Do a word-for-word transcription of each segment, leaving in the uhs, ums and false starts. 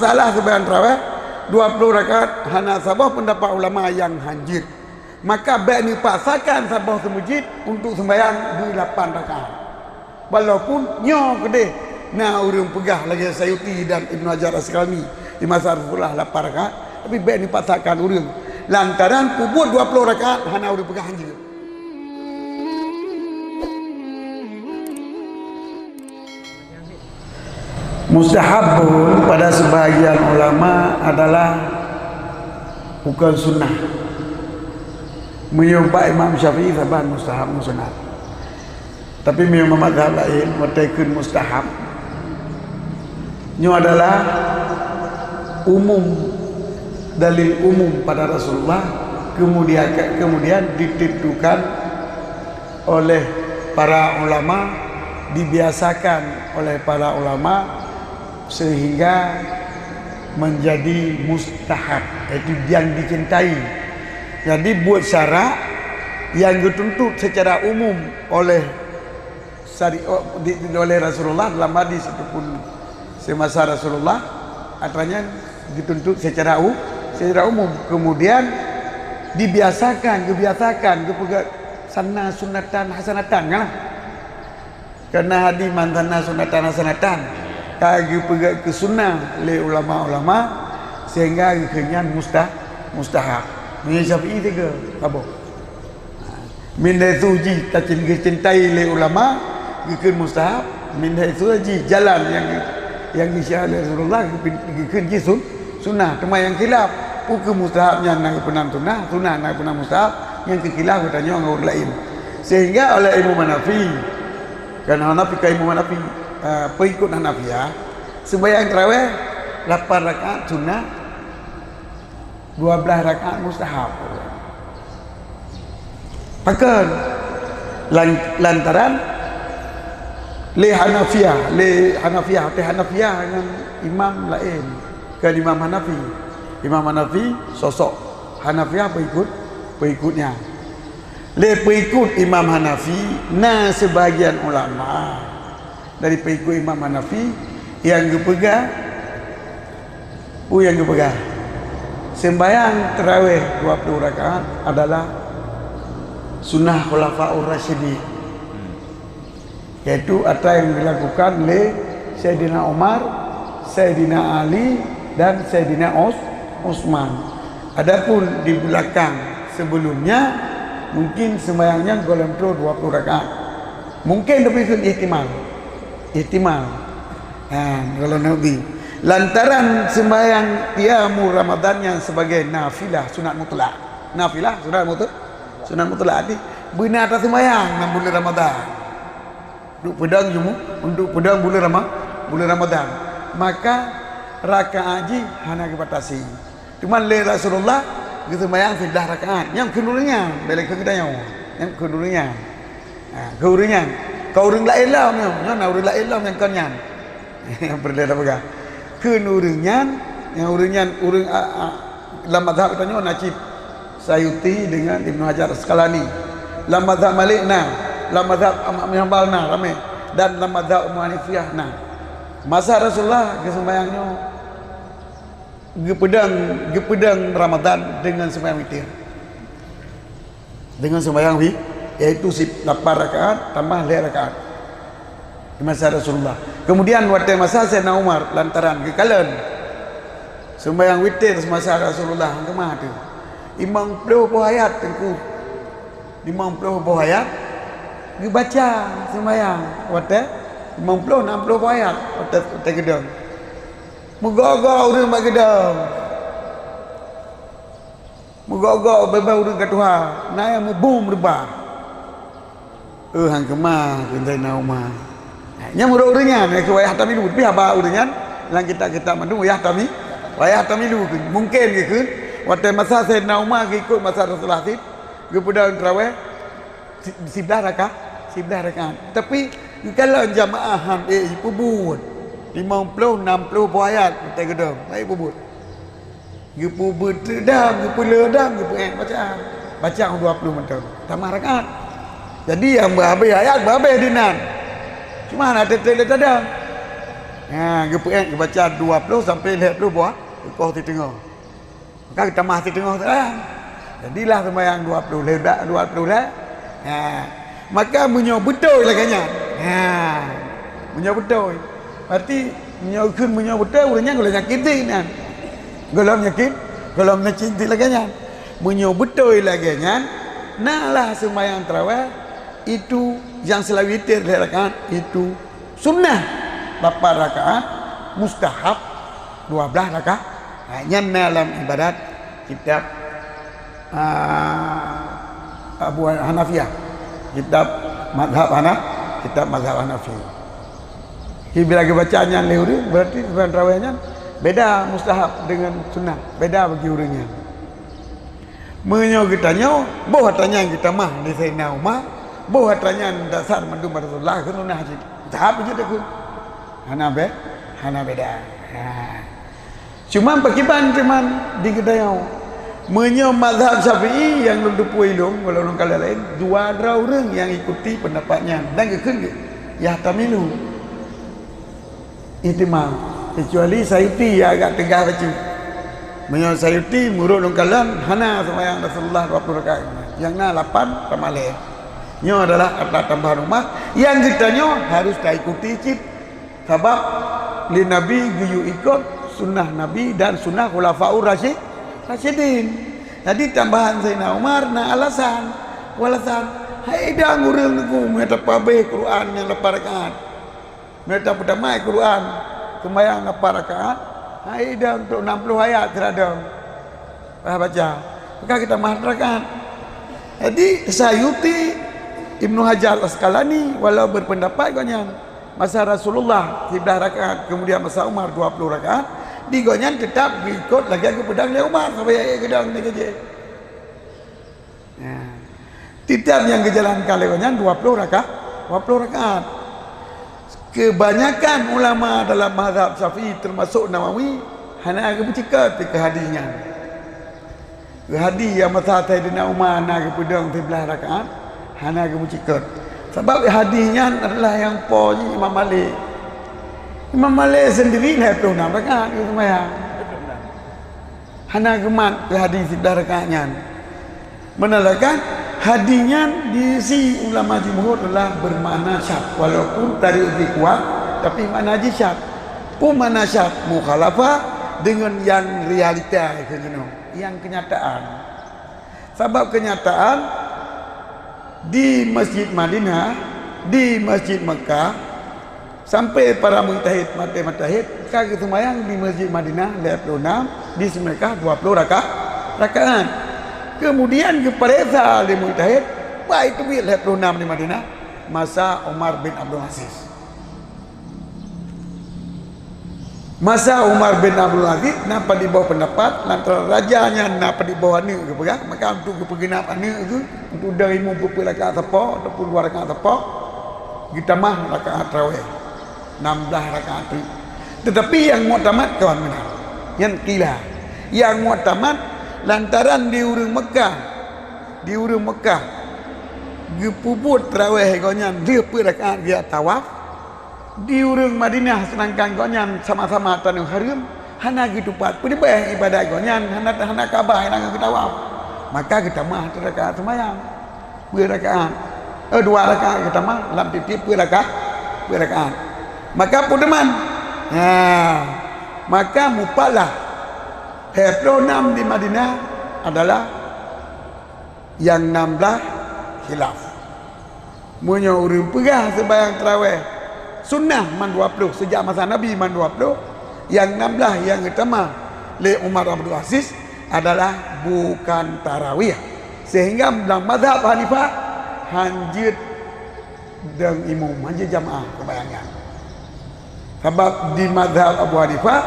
Salah seumbahyang tarawih dua ploh rakaat, hana saboh peundapat ulama nyang hanjeuet. Maka bék neupaksakan saboh seumeujid untuk seumbahyang di lapan rakaat. Walaupun nyoe keudeh na ureuëng peugah lagée Sayuti dan Ibnu Hajar Asqalani di masa Rasulullah lapan rakaat, tapi bék neupaksakan ureuëng. Lantaran peubuet dua ploh rakaat hana ureuëng peugah hanjeuet. Mustahabun pada sebahagian ulama adalah bukan sunnah. Meunyoe bak Imam Syafi'i saban mustahab ngon sunat. Tapi meunyoe mazhab laén watée kheun mustahab, nyoe adalah umum, dalil umum pada Rasulullah, kemudian, kemudian ditentukan oleh para ulama, dibiasakan oleh para ulama sehingga menjadi mustahab, yaitu yang dicintai. Jadi buet syarak yang geutuntut secara umum oleh syari-, di, di, oleh Rasulullah dalam hadis ataupun semasa Rasulullah, atra nyan dituntut secara u-, secara umum. Kemudian dibiasakan, dibiasakan, geupeugah sanna sunatan hasanatan, kan? Karena hadis man sanna sunatan hasanatan ka geupeugah keu sunnah lé ulama-ulama, sehingga geukheun nyan musta-, mustahab. Meunyoe Syafi'i tiga, saboh. Min haitsu jih tacin-, geucintai lé ulama, geukheun mustahab. Min haitsu jih jalan nyang, nyang geusyiar lé Rasulullah, geukheun, geukheun jih sun-, sunnah. Teuma nyang khilaf, peu kheueh mustahab nyan na geupeunan sunnah, sunnah na geupeunan mustahab, nyang keu khilaf geutanyoe ngon ureuëng laén. Sehingga oleh Imam Hanafi, kan Hanafi ka Imam Hanafi, eh, pengikut Hanafiyah, sembahyang tarawih lapan rakaat sunnah, dua belas rakaat mustahab. Pakon? Lan-, lantaran lé Hanafiyah, lé Hanafiyah, teuh Hanafiyah ngon imam laén, kon Imam Hanafi. Imam Hanafi sosok, Hanafiyah pengikut, pengikutnya. Lé pengikut Imam Hanafi na sebagian ulama dari pengikut Imam Hanafi nyang geupeugah, peue nyang geupeugah, sembahyang tarawih dua puluh rakaat adalah sunnah Khulafaur Rasyidin, yaitu atra nyang dilakukan lé Saidina Umar, Saidina Ali, dan Saidina Us-, Utsman. Adapun di belakang sebelumnya, mungkin sembahyang nyan goh lom troh dua puluh rakaat. Mungkin, tapi itu ihtimal. Ihtimal. Ha, kalau Nabi. Lantaran sembahyang qiyamul Ramadan nyan sebagai nafilah, sunat mutlak. Nafilah, sunat mutlak. Sunat mutlak. Jadi, beuna taseumbahyang lam bulan Ramadan. Untuk peudong jumu-, untuk peudong bulan Rama-, bulan Ramadan. Maka rakaat jih hana geubatasi. Teuma lé Rasulullah geuseumbahyang siblaih rakaat. Nyang kheun ureuëng nyan, bèk lé kheun geutanyoe. Nyang kheun ureuëng nyan. Ha, kheun ureuëng nyan. Kon ureuëng laén lom nyoe. Nyoe na ureuëng laén lom nyang kon nyan. Nyang peureulèe tapeugah. Kheun ureuëng nyan, nyang ureuëng nyan, ureuëng a, a, lam mazhab geutanyoe na cit Sayuti dengan Ibnu Hajar Asqalani. Lam mazhab Malik na, lam mazhab Ahmad bin Hambal na, ramé. Dan lam mazhab Imam Hanifiyah na. Masa Rasulullah geuseumbahyang nyoe, geupeudong, geupeudong Ramadan dengan sembahyang witir. Dengan sembahyang wi-, yaitu si-, lapan rakaat tambah lhèe rakaat di masa Rasulullah. Kemudian watèe masa Saidina Umar, lantaran geukalon sembahyang witir semasa Rasulullah, keumah teuh? Limong ploh boh ayat, Teungku. Limong ploh boh ayat geubaca sembahyang watèe, limong ploh, nam ploh boh ayat watèe, watèe geudong. Meugo-go ureueng bak geudong. Meugo-go bèk-bèk ureueng ka tuha, na nyang meubum reubah. Eh, han keumah keu Saidina Umar. Nyan meunurot ureueng nyan, nyang keu wayah tamilu. Tapi haba ureueng nyan, lam kitab-kitab mandum wayah tami-, wayah tamilu kheun. Mungken geukheun, watèe masa Saidina Umar geuikot masa Rasulullah cit, geupeudong teurawèh, si-, siblaih raka-, siblaih rakaat. Tapi geukalon jamaah han ék jipeubuet. Limong ploh, nam ploh boh ayat watèe geudong, han ék peubuet. Geupeubuet teudong, geupeuleueh dong, geupeuék bacaan. Bacaan dua ploh mantong, tamah rakaat. Jadi nyang beuhabéh ayat, beuhabéh dinan. Cuma hana teutek lé tadong. Ha, geupeuet geubaca dua ploh sampai lhèe ploh boh reukoh siteungoh. Maka geutamah siteungoh sekarang. Jadilah sembahyang dua ploh lhèe, dua ploh lhèe. Ha. Maka meunyoe beutôi lagèe nyan. Ha. Meunyoe beutôi. Berarti meunyoe kheun meunyoe beutôi, ureueng nyan gohlom nyakiti nyan. Gohlom nyakit, gohlom nyakiti lagèe nyan. Meunyoe beutôi lagèe nyan, nalah sembahyang tarawih itu yang selalu witir lhèe rakaat itu sunnah lapan rakaat, mustahab dua blah rakaat. Ha, nyan na lam ibadat kitab, ah, Abu Hanafiyah, kitab mazhab Hana-, kitab mazhab Hanafi. Jadi bila geubaca nyan lé ureueng, berarti sembahyang tarawih nyan beda mustahab dengan sunnah, beda bagi ureueng nyan. Meunyoe geutanyoe, boh atra nyan geutamah di Saidina Umar, boh atra nyan dasar mandum bak Rasulullah, kheun sunnah cit. Sahab jeuet takheun. Hana be-, hana beda. Ha. Cuman pakiban cuman di geutanyoe. Meunyoe mazhab Syafi'i nyang lôn tupue ilôn, walau lôn kalon laén, dua droe ureueng nyang ikuti pendapat nyan dan geukheun geuh, yahtamilu. Ihtimal. Kecuali Sayuti nyang agak tegas bacut. Meunyoe Sayuti, meunurot lôn kalon, hana sembahyang Rasulullah dua ploh rakaat. Nyang na lapan tamah lhèe. Nyoe adalah atra tambahan umat nyang geutanyoe harus taikuti cit. Sabab lé Nabi geuyue ikot sunnah Nabi dan sunnah Khulafaur Rasyid-, Rasyidin. Jadi tambahan Saidina Umar na alasan. Alasan, hai dang ureueng ku meunyoe tapeuhabéh Quran nyang lapan rakaat. Meunyoe tapeutamah Quran, seumayang lapan rakaat, hai dang trok nam ploh ayat siradong payah baca. Maka geutamah rakaat. Jadi, Sayuti, Ibnu Hajar Asqalani, walau berpendapat gobnyan, masa Rasulullah siblah rakaat, kemudian masa Umar dua ploh rakaat, di gobnyan tetap geuikot lagèe geupeudong lé Umar, saban ayat geudong di keujih. Ya. Kitab nyang geujalankan lé gobnyan dua ploh raka-, dua ploh rakaat. Kebanyakan ulama dalam mazhab Syafi'i, teumasok Nawawi, hana geumeucikot keu hadih nyan. Keu hadih nyang masa Saidina Umar na geupeudong siblah rakaat, hana geumeucikot. Sabab hadih nyan adalah nyang po jih Imam Malik. Imam Malik sendiri lhèe ploh nam rakaat geuseumayang. Hana geumat keu hadih siblah rakaat nyan. Meunan lagèe hadih nyan di sisi ulama jumhur adalah bermakna syadz, walaupun tarikh jih kuat, tapi makna jih syadz. Peue makna syadz? Mukhalafah deungon nyang realita keunoe, nyang kenyataan. Sabab kenyataan di Masjid Madinah, di Masjid Mekah, sampai para mujtahid, maté mujtahid ka geuseumayang di Masjid Madinah lhèe ploh nam, di Mekah dua ploh raka-, rakaat. Kemudian geupareksa lé mujtahid, bah teubiet lhèe ploh nam di Madinah masa Umar bin Abdul Aziz. Masa Umar bin Abdul Aziz na padub boh pendapat, lantaran raja nyan na padub boh aneuk geupeugah, maka untuk geupeugeunap aneuk geuh, untuk dong imum peuet rakaat sapo ataupun dua rakaat sapo, geutamah rakaat tarawih, nam blah rakaat teuk. Tetapi nyang muktamad kon meunan. Nyan qila. Nyang muktamad lantaran di ureueng Mekah, di ureueng Mekah geupeubuet tarawih gobnyan lheueh peuet rakaat geujak tawaf, di ureueng Madinah, seudangkan gobnyan sama-sama tanoh hareuem, hana geutupat. Peue leubeh ibadat gobnyan hana, hana Ka'bah nyang geutawaf. Maka geutamah teuk rakaat seumayang. Peuet rakaat. Eh, dua rakaat geutamah, lam tiep-tiep peuet rakaat. Peuet rakaat. Maka peue teuma? Ha. Maka mupatlah. Lhèe ploh nam di Madinah adalah nyang nam blah khilaf. Meunyoe ureueng peugah seumayang tarawih sunnah man dua ploh, seujak masa Nabi man dua ploh, nyang nam blah nyang geutamah lé Umar Abdul Aziz adalah bukan tarawih. Sehingga lam mazhab Hanifah, hanjeuet dong imum, hanjeuet jamaah seumayang nyan. Sabab di mazhab Abu Hanifah,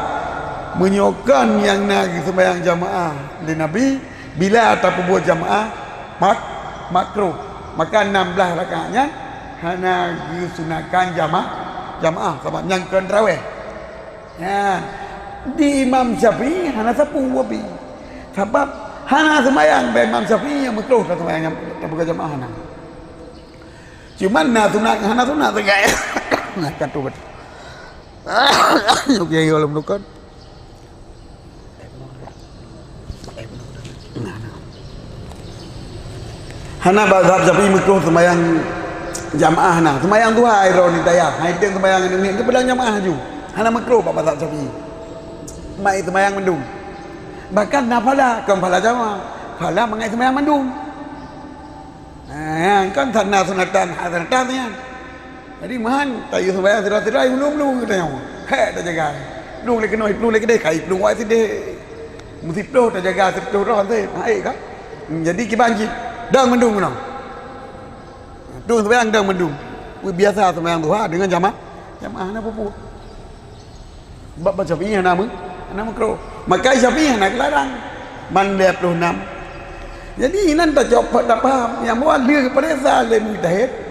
meunyoe kon nyang na geuseumayang jamaah lé Nabi, bila tapeubuet jamaah mak-, makruh, maka nam blah rakaat nyan hana geusunahkan jama-, jamaah, sabab nyan kon tarawih. Nyan, di Imam Syafi'i hana sapeue, sabab hana seumayang bak Imam Syafi'i nyang makruh taseumayang nyang tapeugah jamaah nyan. Cuman na sunat, hana sunat sagai. Nah, kan tu beutôi. Oke, kalau menukar. Hana mazhab Syafi'i makruh sembahyang jamaah na. Sembahyang duha ai droe ni dayah. Hai teueng sembahyang ni, ni pedang jamaah ju. Hana makruh bak mazhab Syafi'i. Mai sembahyang mandum. Bahkan na phala, kon phala jamaah. Phala mangat sembahyang mandum. Ha, kan sana sunatan hasanatan nyan. Jadi, man, tayue sembahyang sira-sira, ulung-ulung geutanyoe. Hék tajaga. Plueng lé keunoe, plueng lé keudeh, kai plueng wai sideh. Meusiploh tajaga, siploh roh, sép. Ha, ék ka? Hmm, jadi, kiban cit. Dang mandum keunoe. Tueng sembahyang dang mandum. Biasa sembahyang duha dengan jama-, jamaah hana peue-peue. Bak, bak Syafi'i hana meu-, hana makruh. Maka Syafi'i hana geularang. Man lhèe ploh nam. Jadi, inan tacok, tapaham. Nyang bahwa lheueh peuriksa lé mujtahid,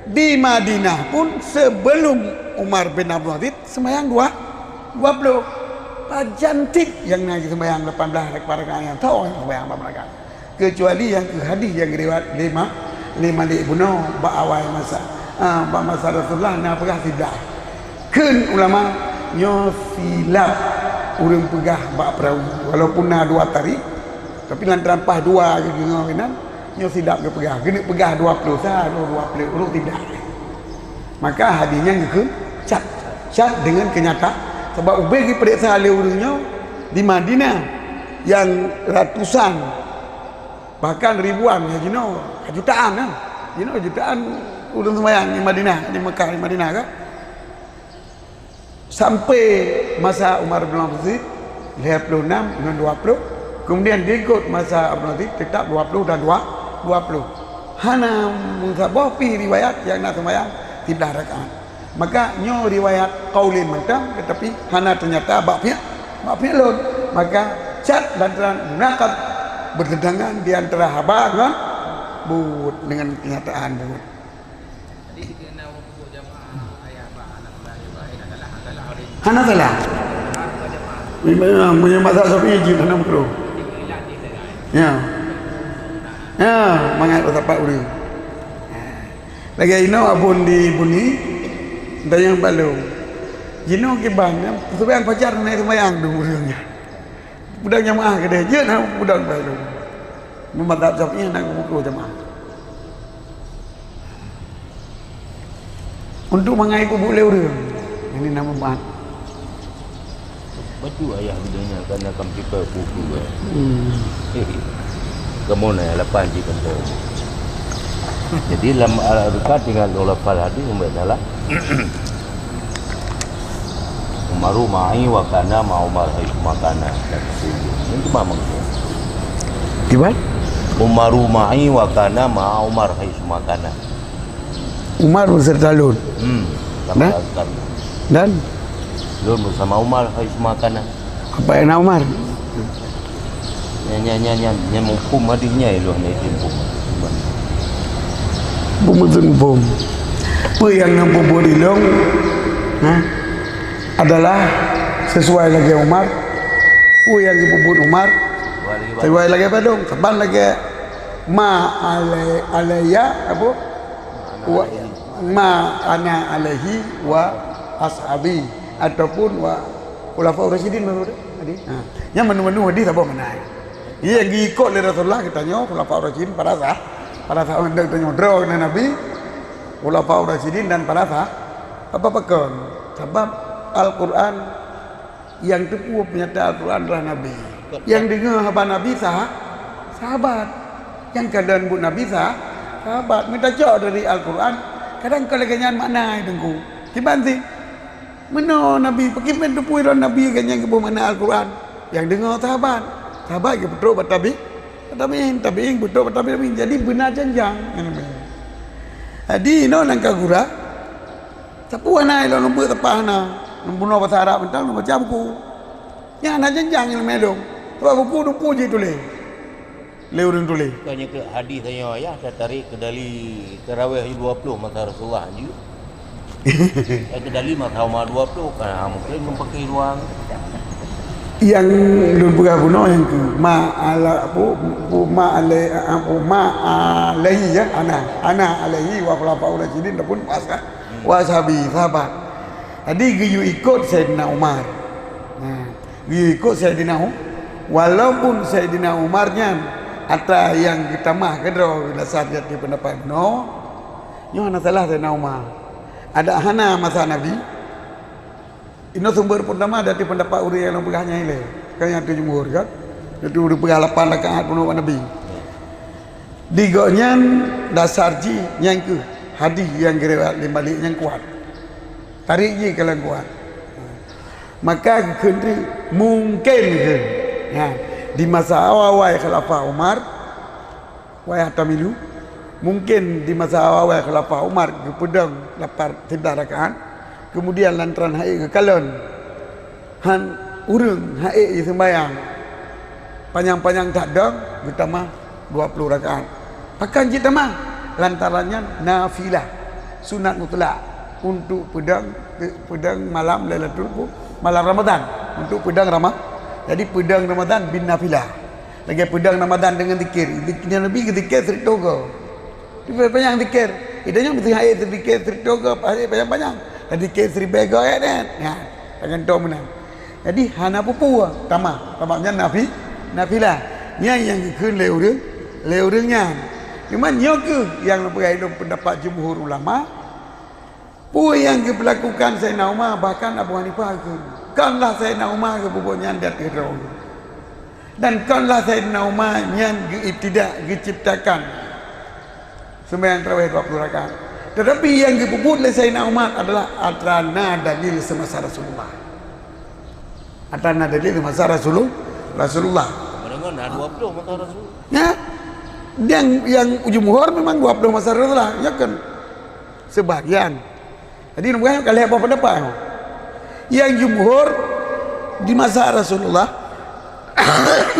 di Madinah pun sebelum Umar bin Abdul Aziz sembahyang dua, dua ploh. Pajan cit nyang na sembahyang lapan blah rakaat nyang tho sembahyang lapan blah rakaat. Keucuali nyang keu hadih nyang riwayat lé Ma-, lé Malik bunoe bak awai masa, ah, bak masa Rasulullah na peugah siblah. Kheun ulama, nyoe silap ureuëng peugah bak peurawi, walaupun na dua tarikh, tapi lam teurampas dua geudeungoe inan, nyoe silap geupeugah. Geuneuk peugah dua ploh sa, dua ploh ureuëng siblah. Maka hadih nyan geukheun cat, cat deungon keunyata, sabab ubé geupeuriksa lé ureuëng nyoe di Madinah nyang ratusan, bahkan ribuan, ya jinoe, jutaan, nah. Jinoe jutaan ureuëng seumayang di Madinah, di Mekah, di Madinah kan. Sampai masa Umar bin Abdul Aziz, lhèe ploh nam ngon dua ploh. Kemudian diikut masa Abdul Aziz tetap dua ploh dan dua, dua ploh. Hana meusaboh pi riwayat nyang na seumayang siblah rakaat. Maka nyoe riwayat qaulin mantong, tetapi hana teunyata bak pihak, bak pihak lôn. Maka cat lantaran munaqad, bertentangan di antara haba ngon buet dengan kenyataan buet. Hana salah. Meunyoe mazhab Syafi'i jeuet hana makruh. Ya. Ya, mangat sapat ureuëng. Lagèe inoe Abon di Buni, tanyong bak lôn. Jinoe kiban, seumayang fajar na seumayang dum ureuëng nyan. Peudong jamaah keudeh, jeuet hana peudong bak lôn. Meunyoe mazhab Syafi'i hana geupukul jamaah. Untuk mangai kubu lé ureuëng. Ini nama mat. Bacut ayah geutanyoe kan akan prepare buku, eh. Hmm. Eh, kamoe na lapan cit kantô. Jadi lam al-, tinggal lôn lafal hadis, umbet salah. Umaru ma'i wa kana ma Umar haitsu ma kana. Ini cuma maksud. Gimana? Umaru ma'i wa kana ma Umar haitsu ma kana. Umar beserta lôn. Hmm. Dan? Dan? Lôn bersama Umar haitsu ma kana. Apa yang Umar? Nyan, nyan, nyan, nyan, nyan muphom hadis nyan ilôn hana muphom. Peue meuteun muphom? Peue nyang na peubuet ilôn, ha? Adalah sesuai lagèe Umar. Peue nyang geupeubuet Umar? Sesuai lagèe padum. Saban lagèe ma alai-, alaiya, apa? Wa, ma ana alaihi wa ashabi. Ataupun wa khulafa rasyidin, apa tu? Tadi. Ha. Nyang meunoe-meunoe hadis saboh makna. Iya, geukot lé Rasulullah geutanyoe, khulafa rasyidin, para sah-, para sahabat geutanyoe droe keunan Nabi, khulafa rasyidin dan para sah-, apa pakon? Sabab Al-Quran, nyang teupeu peunyata Al-Quran adalah Nabi. Nyang deungoe haba Nabi sah-, sahabat. Nyang kalon buet Nabi sah-, sahabat. Meutacok dari Al-Quran, kadang kon lagèe nyan makna teungku. Kiban sih? Meunoe Nabi, pakriban teupeu lôn Nabi geuh nyang geuboh makna Al-Quran. Nyang deungoe sahabat. Sahabat geupeutrok bak tabi-, bak tabi'in, tabi'in geutrok bak tabi'in. Jadi beuna janjang. Jadi, inoe nyang ka gura. Sapeue hana lôn beuet, sapeue hana. Lôn bunoe basa Arab mantong, lôn baca buku. Nyan hana janjang ilmu lôn. Sabab buku dumpeue jituléh. Lé ureuëng tuléh. Bukannya ke hadis tanya ayah, tatarik ke dali tarawih dua puluh masa Rasulullah je. Eh, ke dali masa Umar dua puluh, kan, ha, mungkin mempakei ruang. Yang lôn peugah bunoe nyang keu ma ala, apa, apa, ma alai-, apa, ma alaihi, ya, ana, ana alaihi wa khulafa rasyidin ataupun wa asha-, wa ashabi, sahabat. Jadi geuyue ikot Saidina Umar. Nah, geuyue ikot Saidina U-, walaupun Saidina Umar nyan atra nyang geutamah keudroe, dasar jih di peundapat bunoe, nyoe hana salah Saidina Umar. Adak hana masa Nabi, inoe sumber peutama dari peundapat ureuëng nyang lôn peugah nyan ilée. Kan nyang tu jumhur kan? Nyang tu ureuëng peugah lapan rakaat bunoe bak Nabi. Di gobnyan dasar jih nyang keuh hadih nyang geuriwayat lé Malik nyang kuat. Tarék jih kalon kuat. Maka geukheun treuk mungken kheun. Nyan, di masa awai-awai Khalafah Umar, wayah tamilu, mungken di masa awai-awai Khalafah Umar geupeudong lapan siblaih rakaat, kemudian lantaran hana geukalon, han ureuëng hana jiseumbayang panyang-panyang that dong, geutamah dua puluh rakaat. Pakon jitamah? Lantaran nyan nafilah, sunat mutlak, untuk peudong, peudong malam Lailatul Qadar, malam Ramadan, untuk peudong Rama-, jadi peudong Ramadan bin nafilah. Lagée peudong Ramadan deungon zikir. Zik-, Nabi geuzikir sireutoh goe. Tapi panyang zikir. Ida nyan meusti hana zikir sireutoh goe, hana panyang-panyang. Zikir siribée goe ayat nyan. Nyan, tangan tom meunan. Jadi hana peue-peue tamah. Sabab nyan nafi-, nafilah. Nyan nyang geukheun lé ureuëng, lé ureuëng nyan. Cuma nyoe keuh nyang lôn peugah lom peundapat jumhur ulama, peue nyang geupeulakukan Saidina Umar, bahkan Abu Hanifah geukheun, konlah Saidina Umar geupeubuet nyan di ateueh droe. Dan konlah Saidina Umar nyan geuibtidak, geuciptakan seumayang tarawih dua puluh rakaat. Tetapi nyang geupeubuet lé Saidina Umar adalah atra na dalil seumasa Rasulullah. Atra na dalil seumasa Rasulul-, Rasulullah. Padahai na dua puluh masa Rasul. Ya, yang, yang jumhur memang dua puluh masa Rasulullah, ya kan? Sebagian. Jadi, bukan ka lhée boh pendapat. Yang jumhur di masa Rasulullah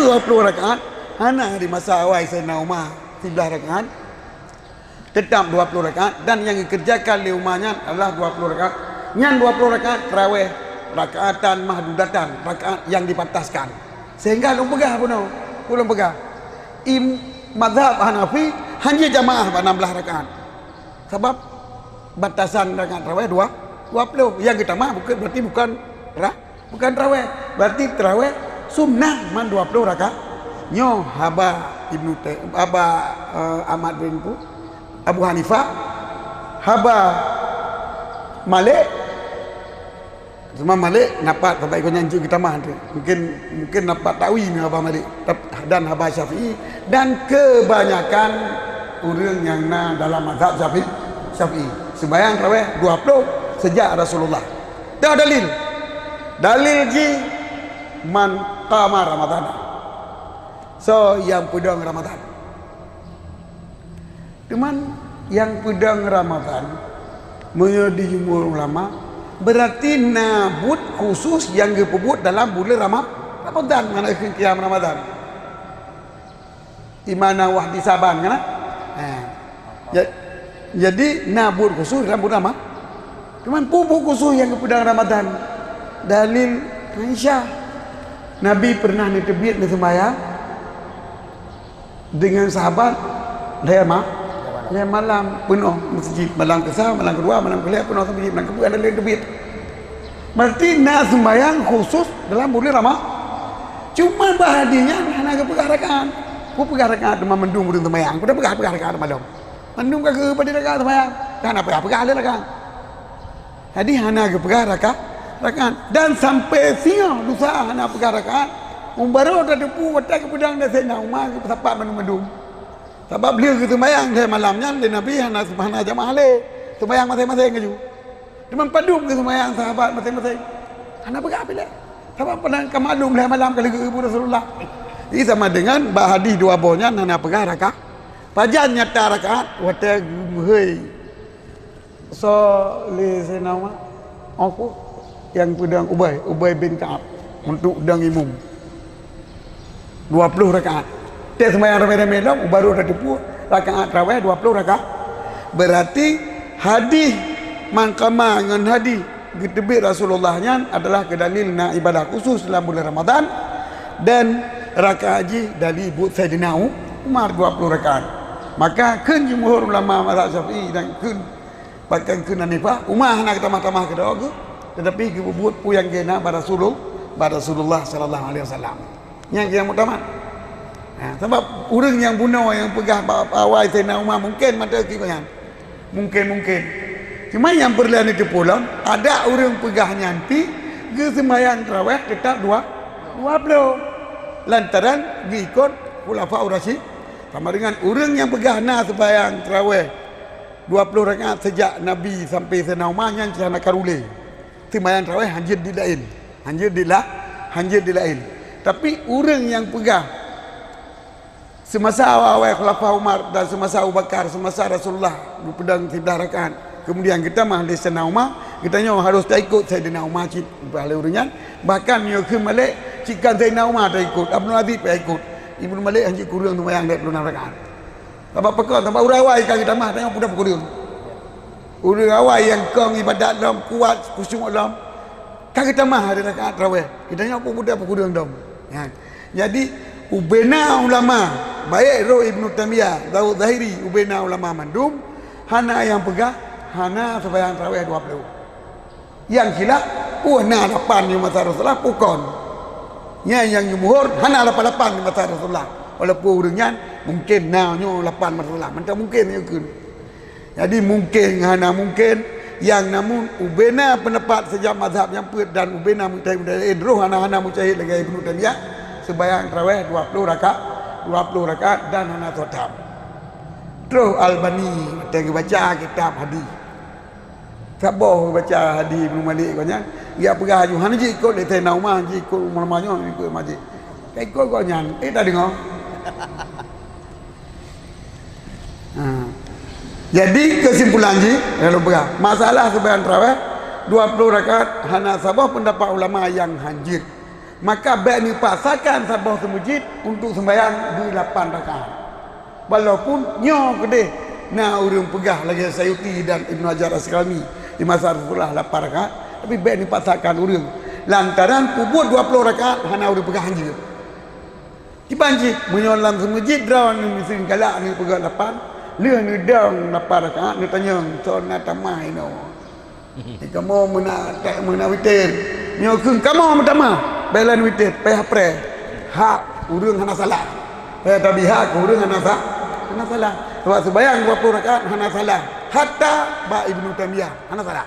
dua puluh rakaat, hana di masa awai Saidina Umar siblaih rakaat, tetap dua puluh rakaat, dan yang dikerjakan lé Umar nyan adalah dua puluh rakaat. Nyan dua puluh rakaat tarawih, rakaatan mahdudatan, rakaat yang dipantaskan. Sehingga lôn peugah bunoe, ulôn peugah, im-, mazhab Hanafi hanya jamaah bak enam belas rakaat. Sabab batasan rakaat tarawih dua, dua puluh. Yang geutamah bukan, berarti bukan ra-, bukan tarawih. Berarti tarawih sunnah man dua puluh rakaat. Nyoe haba Ibnu Te-, haba, eh, Ahmad bin Pu-, Abu Hanifah, haba Malik, Imam Malik na pat, sabab iko nyan jeuet geutamah tu. Mungkin, mungkin na pat tawi Imam Malik, tap-, dan haba Syafi'i, dan kebanyakan ureuëng nyang na dalam mazhab Syafi'i, Syafi'i. Seumayang tarawih dua puluh sejak Rasulullah. Dah dalil. Dalil jih, "Man qama Ramadana." Soe nyang peudong Ramadan. Teuma nyang peudong Ramadan, meunyoe di jumhur ulama, berarti na buet khusus nyang geupeubuet dalam buleuen Rama-, Ramadan, mana kheun qiyam Ramadan. Imana wahdi saban, kan? Ha. Ja-, jadi, na buet khusus dalam buleuen Rama-, Teuma peue buet khusus nyang geupeudong Ramadan? Dalil Aisyah, Nabi pernah neuteubiet neuseumayang deungon sahabat lhée ma-, lhée malam peunoh meuseujid, malam keusa, malam keudua, malam keulhée peunoh meuseujid, malam keupeuet ada lhée teubiet. Berarti na seumayang khusus dalam buleuen Rama-, cuma bak hadih nyan hana geupeugah rakaat. Peue peugah rakaat teuma mandum ureuëng seumayang, peue peugah-peugah rakaat teuma lom. Mandum ka geupeudong rakaat seumayang, hana peugah-peugah lé rakaat. Jadi hana geupeugah raka-, rakaat. Dan sampai singoh lusa hana peugah rakaat, barô tateupeue watée geupeudong lé Saidina Umar geupeusapat mandum-mandum. Sabab lheueh geuseumayang lhée malam nyan lé Nabi hana, hana jamaah lé, seumayang maséng-maséng laju. Teuma padum geuseumayang sahabat maséng-maséng. Hana peugah pih lé. Sabab pernah ka maklum lhée malam ka lheueh geupeubuet Rasulullah. Jadi sama dengan bak hadih dua boh nyan hana peugah raka-, pajan nyata rakaat watée geumeuhôi. Soe lé Saidina Umar? Aku nyang peudong Ubay, Ubay bin Ka'ab, untuk dong imum. Dua puluh rakaat. Teuh seumayang ramé-ramé lom, barô tateupeue rakaat tarawih dua puluh rakaat. Berarti hadih man qama ngon hadih geuteubiet Rasulullah nyan adalah keu dalil na ibadah khusus dalam buleuen Ramadan, dan rakaat jih dari buet Saidina U-, Umar dua puluh rakaat. Maka kheun jumhur ulama mazhab Syafi'i dan kheun Bahkan kheun Hanifah, Umar hana geutamah-tamah keudroe geuh. Tetapi geupeubuet peue nyang geukeuna bak Rasulul-, bak Rasulullah sallallahu alaihi wasallam. Nyang nyang muktamad. Ha, sabab ureuëng nyang bunoe nyang peugah bak awai Saidina Umar mungken mata keu nyan. Mungken-mungken. Cuma nyang peureulée neuteupeue lom, adak ureuëng peugah nyan pih geuseumbahyang tarawih teutap dua, dua ploh. Lantaran geuikot Khulafaur Rasyid, sama dengan ureuëng nyang peugah na seumbahyang tarawih dua ploh rakaat sejak Nabi sampai Saidina Umar nyan cit hana karu lé. Seumbahyang tarawih hanjeuet di laén. Hanjeuet di la-, hanjeuet di laén. Tapi ureuëng nyang peugah semasa awai-awai Khulafa Umar dan semasa Abu Bakar, semasa Rasulullah geupeudong siblah rakaat, kemudian geutamah lé Saidina Umar, geutanyoe harus taikot Saidina Umar cit, peugah lé ureuëng nyan. Bahkan meunyoe kheun malek, cit kan Saidina Umar taikot, Ibnu Aziz taikot. Ibnu Malik hanjeuet kureueng seumbahyang dua ploh enam rakaat. Sabab peue? Sabab ureuëng awai ka geutamah, tanyoe peue dah peukureueng. Ureuëng awai nyang kong ibadat lom, kuat khusyuk lom, ka geutamah rakaat tarawih. Geutanyoe peue dah peukureueng dong. Nyan. Jadi, ubena ulama, baik roh Ibnu Taimiyah, Daud Zahiri, ubena ulama mandum, hana nyang peugah hana seumbahyang tarawih dua ploh. Nyang khilaf, peue na lapan di masa Rasulullah, peue kon. Nyan nyang jumhur, hana lapan-lapan di masa Rasulullah. Walaupun ureuëng nyan mungken na nyoe lapan masa Rasulullah, mantong mungken nyoe kheun. Jadi mungken ngon hana mungken, nyang namun ubena peundapat sejak mazhab nyang peuet dan ubena mujtahid-mujtahid laén, roh hana-hana mujtahid lagée Ibnu Taimiyah, seumbahyang tarawih dua ploh rakaat, dua ploh rakaat dan hana soe tham. Troh Albani, watée geubaca kitab hadis. Saboh baca hadis Ibnu Malik gobnyan, geujak peugah laju, hana jiikot lé Saidina Umar, jiikot ulama nyoe, jiikot masjid. Ka ikot gobnyan, eh, tadeungoe. Ha. Jadi, keusimpulan jih, lalu peugah, masalah seumbahyang tarawih, dua ploh rakaat, hana saboh peundapat ulama nyang hanjeuet. Maka bék neupaksakan saboh seumeujid untuk seumbahyang di lapan rakaat. Walaupun nyoe keudeh na ureuëng peugah lagée Sayuti dan Ibnu Hajar Asqalani di masa Rasulullah lapan rakaat, tapi bék neupaksakan ureuëng. Lantaran peubuet dua ploh rakaat hana ureuëng peugah hanjeuet. Kiban cit, meunyoe lam seumeujid droeneuh miseue galak neupeugah lapan, lheueh neudong lapan rakaat, neutanyong, "Soe na tamah inoe?" Kamoe meunan, meunan witir. Nyoe kheun kamoe meutamah, bék lôn witir, payah preh. Hak ureuëng hana salah. Payah tabi hak keu ureuëng hana sa-, hana salah. Sabab seumbahyang dua ploh rakaat hana salah. Hatta bak Ibnu Taimiyah hana salah.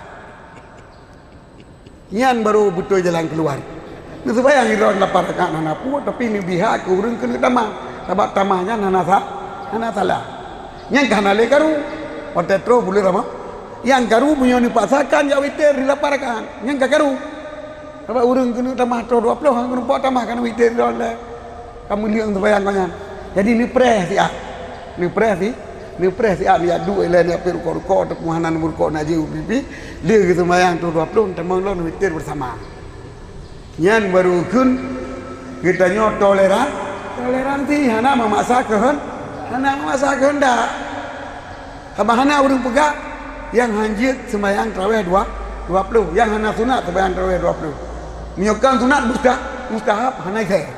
Nyan baru beutôi jalan keuluar. Neuseumayang droe lapan rakaat hana peue, tapi neubi hak keu ureuëng keuneuk tamah. Sabab tamah nyan hana sa-, hana salah. Nyan ka hana lé karu. Watée troh buleuen Ramadhan. Nyang karu meunyoe neupaksakan jak witir di lapan rakaat, nyan ka karu. Sabab ureuëng keuneuk tamah troh dua ploh, keuneuk pok tamah kan witir droe lé. Ka meuleueng seumbahyang gobnyan. Jadi neupreh siat. Neupreh si, neupreh siat, neujak duek ilée, neujak peuet rukok-rukok ataupun hana neumeuet rukok, neujak jiôh pipi. Lheueh geuseumbahyang troh dua ploh, tamong lom neuwitir beusama. Nyan baru kheun geutanyoe toleran, toleransi, hana meumaksa keuheun-, hana meumaksa keuheundak. Sabab hana ureuëng peugah nyang hanjeuet seumbahyang tarawih dua, dua ploh, nyang hana sunat seumbahyang tarawih dua ploh. Meunyoe kon sunat, musta-, mustahab, hana isé.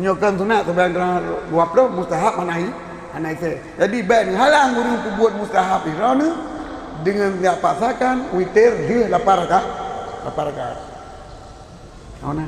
Nyoe kon sunat seumbahyang dua ploh, mustahab hana i-, hana isé. Jadi bék neuhalang ureuëng peubuet mustahab droeneuh deungon jak paksakan witir lheueh lapan rakaat, lapan rakaat. Awak na?